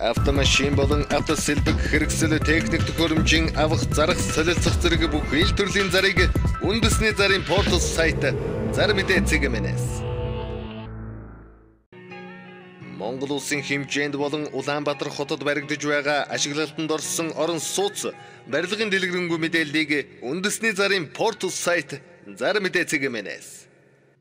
Автомашин болон автосэлбэг хэрэгсэл, техник төхөөрөмжийн авах, зарах, солилцох зэрэг бүх ил төрлийн зарыг үндэсний зарын портал сайт зар мэдээ цэгмэнэс. Монгол улсын хэмжээнд болон Улаанбаатар хотод баригдаж байгаа ашиглалтанд орсон орон сууц барилгын дэлгэрэнгүй мэдээллийг үндэсний зарын портал сайт зар мэдээ цэгмэнэс.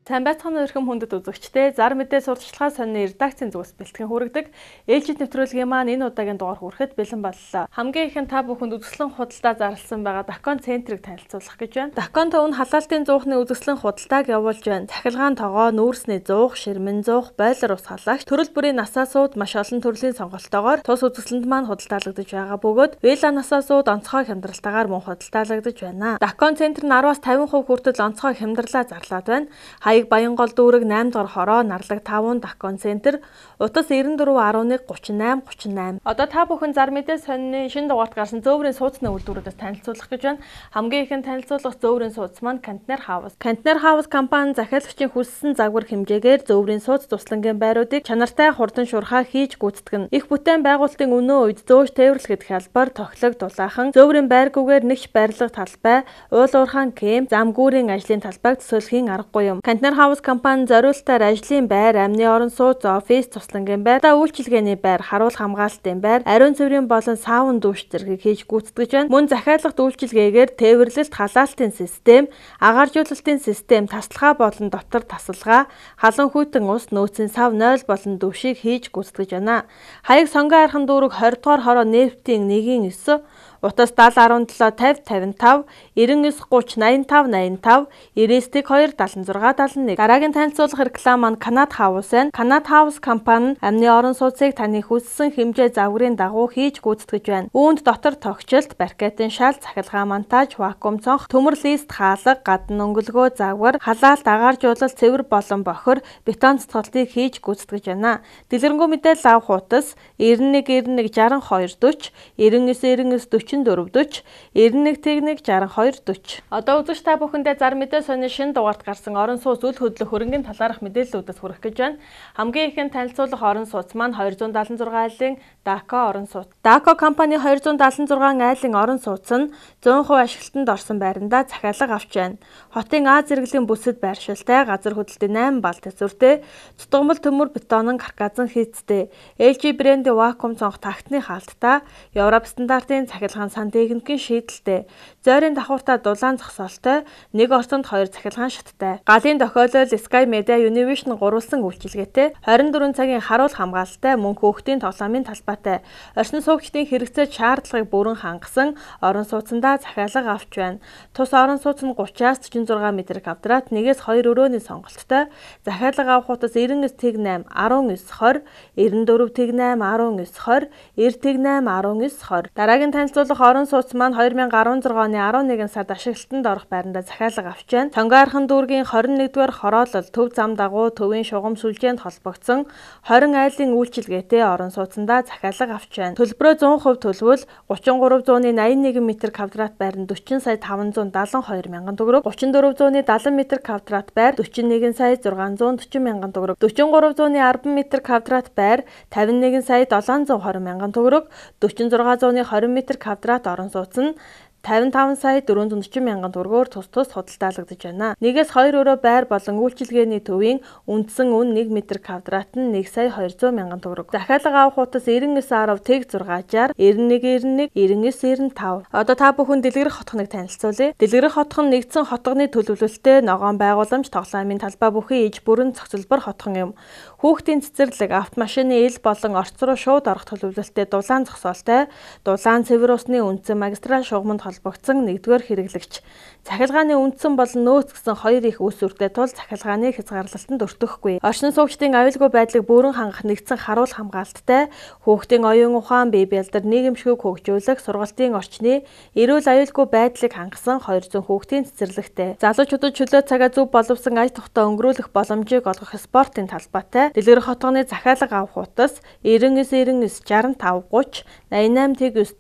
Сайн байцгаана уу эрхэм хүндэт үзэгчдээ. Зар мэдээ сурталчилгаа сонины редакцийн зүгээс бэлтгэн хүргэдэг ээлжит нэвтрүүлгийн маань энэ удаагийн дугаар хүрэхэд бэлэн боллоо. Хамгийн ихэнд та бүхэнд үзэсгэлэн худалдаа зарласан байгаа Дакон центрийг танилцуулах гэж байна. Дакон төв нь халаалтын зуухны үзэсгэлэн худлааг явуулж байна. Цахилгаан тогоо, нүүрсний зуух, ширмэн зуух, бойлор ус халагч, төрөл бүрийн насаасууд маш олон төрлийн сонголтоогоор тус үзэсгэлэнд маань худалдаалагдаж байгаа бөгөөд вилла насаасууд онцгой хямдралтайгаар мөн худалдаалагдаж байна. Дакон центр нь 10-аас 50% хүртэл онцгой хямдралаа зарлаад байна. Хаяг Баянгол дүүрэг 8 дугаар хороо, Нарлаг 5 Дакон центр, утас 94 11 38 38. Одоо та бүхэн зар мэдээ сонины шинэ дугаарт гарсан зөөврийн сууцны үйлдвэрүүдээс танилцуулах гэж байна. Хамгийн ихэнд танилцуулах зөөврийн сууц маань Контейнер Хаус. Контейнер Хаус компани захиалагчийн хүссэн загвар хэмжээгээр зөөврийн сууц туслангийн байруудыг чанартай хурдан шуурхай хийж гүйцэтгэнэ. Их бүтээн байгуулалтын өнөө үед зөөж тээвэрлэхэд хялбар, тохилог, дулаахан, зөөврийн байргүйгээр нэгч барилга талбай, уул уурхаан кемп, зам гүүрийн ажлын талбайг төсөөлхийн аргагүй юм. Контейнер Хаус компани зориултаар ажлын байр, амны орон сууц, офис, туслангийн байр, үйлчилгээний байр, харуул хамгаалтын байр, ариун цэврийн болон саун дүүш зэргийг хийж гүйцэтгэж байна. Мөн захиалгад үйлчилгээгээр тээвэрлэлт, халаалтын систем, агааржуулалтын систем, тасалгаа болон дотор тасалгаа, халуун хүйтэн ус, нөөцийн сав 0 болон дүүшийг хийж гүйцэтгэж байна. Хаяг Сонгон архан дүүрэг 20 дугаар хороо нефтийн 1-ийн 9, утас 70 17 50 55, 99 30 85 85, 99 2 76 71. Дараагийн танилцуулах реклам маань Канад Хаус байна. Канад Хаус компани амны орон сууцыг таны хүссэн хэмжээ загварын дагуу хийж гүйцэтгэж байна. Үүнд дотор тогтчлт, баркетын шал, цахилгаан монтаж, вакуум цонх, төмөр лист хаалга, гадна өнгөлгөө загвар, халаалт, агааржуулалт, цэвэр болон бохир, бетон цэцгэлтийг хийж гүйцэтгэж байна. Дэлгэрэнгүй мэдээлэл авах утас 91 91 62 40, 99 99 44 40, 91 1 62 40. Одоо үзэгч та бүхэндээ зар мэдээ сонины шинэ дугаарт гарсан орон сууц үл хөдлөх хөрөнгийн талаарх мэдээллүүдээс хүргэх гэж байна. Хамгийн ихэнд танилцуулах орон сууц маань 276 айлын Дако орон сууц. Дако компани 276 айлын орон сууц нь 100% ашиглалтанд орсон байрандаа захиалга авч байна. Хотын А зэрэглэлийн бүсэд байршилтай, газар хөдлөлтийн 8 балл төсвөртэй, цутгамал төмөр бетонон карказан хийцтэй, LG брендийн вакуум цонх тагтны хаалттай, Европ стандартын цахилгаан сантехникийн шийдэлтэй, зойрын давхуртаа дулаан зогсоолтой, нэг орсонд 2 цахилгаан шаттай. Галын тохиолдол Sky Media Univision гурвалсан үйлчилгээтэй, 24 цагийн харуул хамгаалалтай, мөн хөөхтийн тоглоомын талбайтай. Орчин суугчдын хэрэгцээ шаардлагыг бүрэн хангасан орон сууцндаа захиалга авч байна. Тус орон сууц нь 30-аас 46 м квадрат, 1-ээс 2 өрөөний сонголттой. Захиалга авах утас 99 тэг 8 19 20, 94 тэг 8 19 20, 90 тэг 8 19 20. Дараагийн танилцуулах орон сууц маань 2016 оны 11 сард ашиглалтанд орох байрандаа захиалга авч байна. Сонгон архан дүүргийн 21-р хороолол төв зам дагуу төвийн шугам сүлжээнд холбогдсон 20 айлын үйлчилгээтэй орон сууцндаа захиалга авч байна. Төлбөрөө 100% төлбөл 3381 м квадрат байр нь 40 сая 572 мянган төгрөг, 3470 м квадрат байр 41 сая 640 мянган төгрөг, 4310 м квадрат байр 51 сая 720 мянган төгрөг, 4620 м квадрат орон сууц нь 55 сая 440 мянган төгрөгөөр тус тус худалдаалагдаж байна. 1-ээс 2 өрөө байр болон үйлчилгээний төвийн үндсэн үн 1 м квадрат нь 1 сая 200 мянган төгрөг. Захиалга авах утас 99 10 тэг 6 60 91 91 99 95. Одоо та бүхэн Дэлгэрэх хотхныг танилцуулъя. Дэлгэрэх хотхон нэгдсэн хотгоны төлөвлөлттэй ногоон байгууламж, тоглоомын талбай бүхий иж бүрэн цогцлбор хотхон юм. Хүүхдийн цэцэрлэг, автомашины ил болон орц руу шууд орох төлөвлөлттэй дулаан зогсоолтой, дулаан цэвэр усны үндсэн магистрал шугамд холбогдсон нэгдүгээр хэрэглэгч. Цахилгааны үндсэн болон нөөц гэсэн хоёр их үүсвэртэй тул цахилгааны хязгаарлалтанд өртөхгүй. Орчин суугчдын аюулгүй байдлыг бүрэн хангах нэгдсэн харуул хамгаалттай, хүүхдийн оюун ухаан, бие бэлдэр, нийгэмшгийг хөгжүүлэх, сургалтын орчны эрүүл аюулгүй байдлыг хангасан 200 хүүхдийн цэцэрлэгтэй. Залуучуудад чөлөө цагаа зөв боловсон ая тухтай өнгөрүүлэх боломжийг олгох спортын талбайтай. Дэлгэрэх хотгоны захиалга авах утас 99 99 65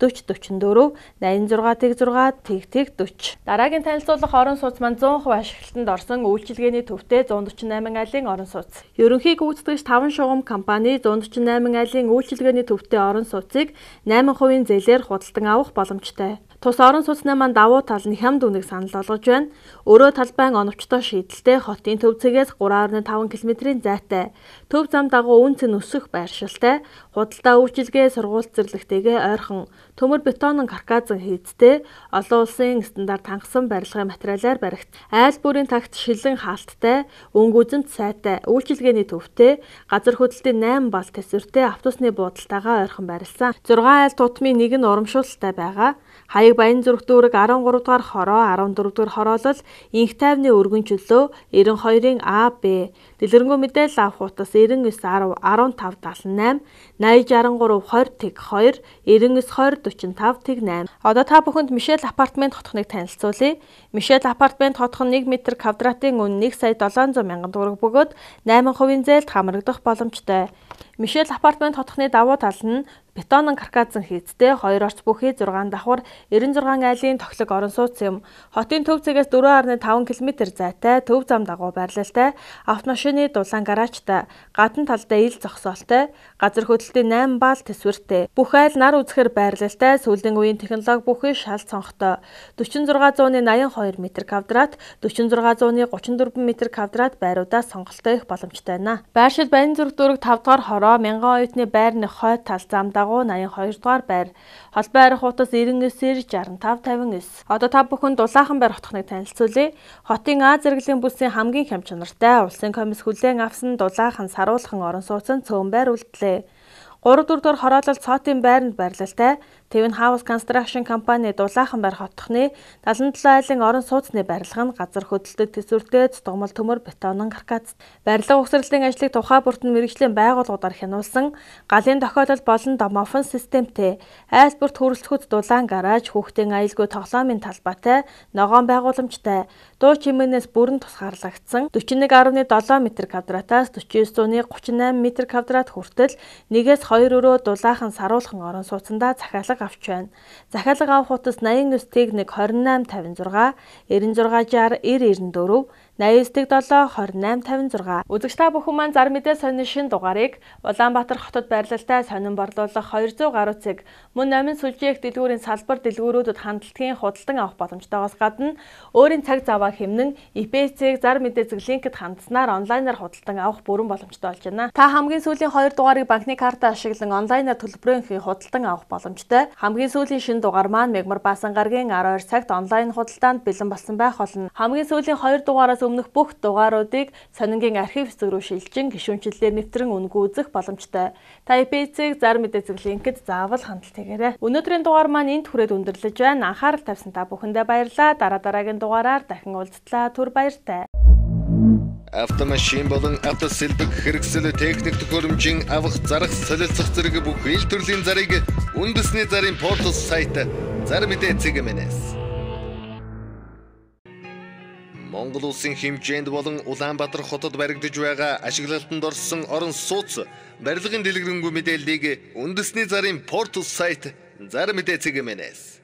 30 88 9 40 44 86 86 тэг тэг 40. Дараагийн танилцуулах орон сууц маань 100% ашиглалтанд орсон үйлчилгээний төвтэй 148 айлын орон сууц. Ерөнхий гүйцэтгэгч 5 шугам компани 148 айлын үйлчилгээний төвтэй орон сууцыг 8% зээлээр худалдан авах боломжтой. Тус орон сууцны маань давуу тал нь хямд үнэг санал болгож байна. Өрөө талбайн оновчтой шийдэлтэй хотын төв цэгээс 3.5 км-ийн зайтай. Төв зам дагуу үн цэн өсөх байршилтай. Худалдаа үйлчилгээ сургууль зэрлэгтэйгээ ойрхон. Төмөр бетонон карказан хийцтэй олон улсын стандарт хангасан барилгын материалаар баригдсан. Айл бүрийн тагт шилэн хаалттай, өнгө үзэмт сайтай, үйлчилгээний төвтэй, газар хөдлөлтийн 8 балл төсвөртэй автобусны буудалтайгаа ойрхон байрласан. 6 айл тутмын нэг нь урамшуулалтай байгаа. Хаяг Баянзүрх дүүрэг 13 дугаар хороо, 14 дугаар хороолол, инх тайвны өргөн чөлөө 92-ын А Б. Дэлгэрэнгүй мэдээлэл авах утас 99 10 15 78 80 63 20 тэг 2 99 20 45 тэг 8. Одоо та бүхэнд Мишель апартмент хотхныг танилцуулъя. Мишель апартмент хотхон 1 м квадратын үн 1 сая 700 мянган төгрөг бөгөөд 8% зээлд хамрагдах боломжтой. Мишель апартмент хотхны давуу тал нь бетонон карказан хийцтэй 2 орц бүхий 6 давхар 96 айлын тохилог орон сууц юм. Хотын төв цэгээс 4.5 км зайтай, төв зам дагуу байрлалтай, автомашины дулаан гаражтай, гадна талдаа ил зогсоолтой, газар хөдлөлтийн 8 балл төсвөртэй. Бүх айл нар үзэхэр байрлалтай, сүүлийн үеийн технологи бүхий шал цонхтой. 46.82 м квадрат, 46.34 м квадрат байруудаас сонголттой их боломжтой байна. Байршил Баянзүрх дүүрэг 5 дугаар хороо 1000 оюутны байрны хойд тал зам дагуу 82 дугаар байр. Холбоо арих утас 99 65 59. Одоо та бүхэн дулаахан байр хотхныг танилцуулъя. Хотын А зэрэглэлийн бүсийн хамгийн хямд чанартай улсын комисс хүлээн авсан дулаахан саруулхан орон сууцын цөөн байр үлдлээ. 3 4 дугаар хороолол цоотын байранд байрлалтай Тэвэн House Construction компани дулаахан байр хотхны 77 айлын орон сууцны барилга нь газар хөдлөлтөд төсвөртэй цутгамал төмөр бетонон каркас. Барилга угсралтын ажлыг тухай бүртэн мэргэжлийн байгууллагуудаар хянуулсан галын тохиолдол болон домофон системтэй айл бүрт хөрөлцөхөд дулаан гараж, хүүхдийн аюулгүй тоглоомын талбайтай, ногоон байгууламжтай, дуу чимээнээс бүрэн тусгаарлагдсан 41.7 м квадратаас 49.38 м квадрат хүртэл 1-ээс 2 өрөө дулаахан саруулхан орон сууцндаа захиалга авч байна. Захиалга авах утас 89 тэг 1 28 56 96 60 90 94 89 тэг 7 28 56. Үзэгч та бүхэн маань зар мэдээ сонин шин дугаарыг Улаанбаатар хотод байрлалтай сонин борлуулах 200 гаруй цэг мөн номин сүлжээх дэлгүүрийн салбар дэлгүүрүүдэд хандлагын худалдан авах боломжтойгоос гадна өөрийн цаг заваа хэмнэн ИПЦ-г зар мэдээ зэг линкэд хандсанаар онлайнаар худалдан авах бүрэн боломжтой болж байна. Та хамгийн сүүлийн 2 дугаарыг банкны карта ашиглан онлайнаар төлбөрөө худалдан авах боломжтой. Хамгийн сүүлийн шин дугаар маань Мегмар Баасан гарагийн 12 цагт онлайн худалдаанд бэлэн болсон байх болно. Хамгийн сүүлийн 2 дугаараас өмнөх бүх дугааруудыг сонингийн архив хэсэг рүү шилжин гишүүнчлэлээр нэвтрэн үнэгүй үзэх боломжтой. Та ИПЦ-г зар мэдээ зэг линкэд заавал хандалт хийгээрэй. Өнөөдрийн дугаар маань энд хүрээд өндөрлөж байна. Анхаарал тавьсан та бүхэндээ баярлалаа. Дараа дараагийн дугаараар дахин уулзтлаа. Түр баяртай. Автомашин болон автосэлбэг хэрэгсэл техник төхөөрөмжийн авах зарах солилцох зэрэг бүх ил төрлийн зарыг үндэсний зарын портал сайт зар мэдээ цэг мэнэс. Монгол улсын хэмжээнд болон Улаанбаатар хотод баригдаж байгаа ашиглалтанд орсон орон сууц барилгын дэлгэрэнгүй мэдээллийг үндэсний зарын портал сайт зар мэдээ цэг мэнэс.